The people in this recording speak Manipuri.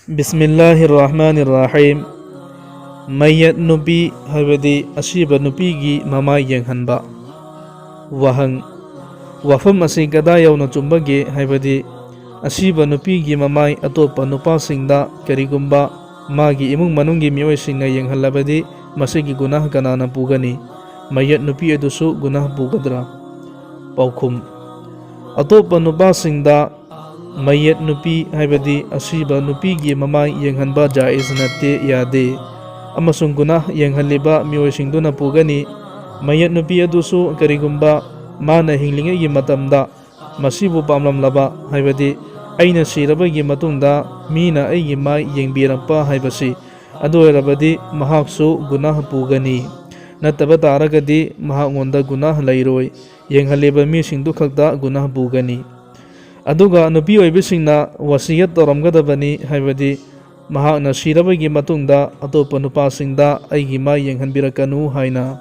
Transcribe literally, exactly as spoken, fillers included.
ꯕꯤꯁꯃꯤꯜꯂꯥꯍꯤꯔ ꯔꯍꯃꯥꯅꯤꯔ ꯔꯥꯍꯤꯝ꯫ ꯃꯌꯠ ꯅꯨꯄꯤ ꯍꯥꯏꯕꯗꯤ ꯑꯁꯤꯕ ꯅꯨꯄꯤꯒꯤ ꯃꯃꯥꯏ ꯌꯦꯡꯍꯟꯕ꯫ ꯋꯥꯍꯪ: ꯋꯥꯐꯝ ꯑꯁꯤ ꯀꯗꯥꯏ ꯌꯧꯅ ꯆꯨꯝꯕꯒꯦ ꯍꯥꯏꯕꯗꯤ ꯑꯁꯤꯕ ꯅꯨꯄꯤꯒꯤ ꯃꯃꯥꯏ ꯑꯇꯣꯞꯄ ꯅꯨꯄꯥꯁꯤꯡꯗ ꯀꯔꯤꯒꯨꯝꯕ ꯃꯥꯒꯤ ꯏꯃꯨꯡ ꯃꯅꯨꯡꯒꯤ ꯃꯤꯑꯣꯏꯁꯤꯡꯅ ꯌꯦꯡꯍꯜꯂꯕꯗꯤ ꯃꯁꯤꯒꯤ ꯒꯨꯅꯥꯍ ꯀꯅꯥꯅ ꯄꯨꯒꯅꯤ? ꯃꯌꯠ ꯅꯨꯄꯤ ꯑꯗꯨꯁꯨ ꯒꯨꯅꯥꯍ ꯄꯨꯒꯗ꯭ꯔꯥ? ꯄꯥꯎꯈꯨꯝ: ꯑꯇꯣꯞꯄ ꯅꯨꯄꯥꯁꯤꯡꯗ ꯃꯌꯠ ꯅꯨꯄꯤ ꯍꯥꯏꯕꯗꯤ ꯑꯁꯤꯕ ꯅꯨꯄꯤꯒꯤ ꯃꯃꯥꯏ ꯌꯦꯡꯍꯟꯕ ꯖꯥꯏꯖ ꯅꯠꯇꯦ, ꯌꯥꯗꯦ, ꯑꯃꯁꯨꯡ ꯒꯨꯅꯥꯍ ꯌꯦꯡꯍꯜꯂꯤꯕ ꯃꯤꯑꯣꯏꯁꯤꯡꯗꯨꯅ ꯄꯨꯒꯅꯤ꯫ ꯃꯌꯠ ꯅꯨꯄꯤ ꯑꯗꯨꯁꯨ ꯀꯔꯤꯒꯨꯝꯕ ꯃꯥꯅ ꯍꯤꯡꯂꯤꯉꯩꯒꯤ ꯃꯇꯝꯗ ꯃꯁꯤꯕꯨ ꯄꯥꯝꯂꯝꯂꯕ, ꯍꯥꯏꯕꯗꯤ ꯑꯩꯅ ꯁꯤꯔꯕꯒꯤ ꯃꯇꯨꯡꯗ ꯃꯤꯅ ꯑꯩꯒꯤ ꯃꯥꯏ ꯌꯦꯡꯕꯤꯔꯛꯄ ꯍꯥꯏꯕꯁꯤ, ꯑꯗꯨ ꯑꯣꯏꯔꯕꯗꯤ ꯃꯍꯥꯛꯁꯨ ꯒꯨꯅꯥꯍ ꯄꯨꯒꯅꯤ꯫ ꯅꯠꯇꯕ ꯇꯥꯔꯒꯗꯤ ꯃꯍꯥꯛꯉꯣꯟꯗ ꯒꯨꯅꯥꯍ ꯂꯩꯔꯣꯏ, ꯌꯦꯡꯍꯜꯂꯤꯕ ꯃꯤꯁꯤꯡꯗꯨ ꯈꯛꯇ ꯒꯨꯅꯥꯍ ꯄꯨꯒꯅꯤ꯫ ꯑꯗꯨꯒ ꯅꯨꯄꯤ ꯑꯣꯏꯕꯤꯁꯤꯡꯅ ꯋꯁꯤꯌꯠ ꯇꯧꯔꯝꯒꯗꯕꯅꯤ, ꯍꯥꯏꯕꯗꯤ ꯃꯍꯥꯛꯅ ꯁꯤꯔꯕꯒꯤ ꯃꯇꯨꯡꯗ ꯑꯇꯣꯞꯄ ꯅꯨꯄꯥꯁꯤꯡꯗ ꯑꯩꯒꯤ ꯃꯥꯏ ꯌꯦꯡꯍꯟꯕꯤꯔꯛꯀꯅꯨ ꯍꯥꯏꯅ꯫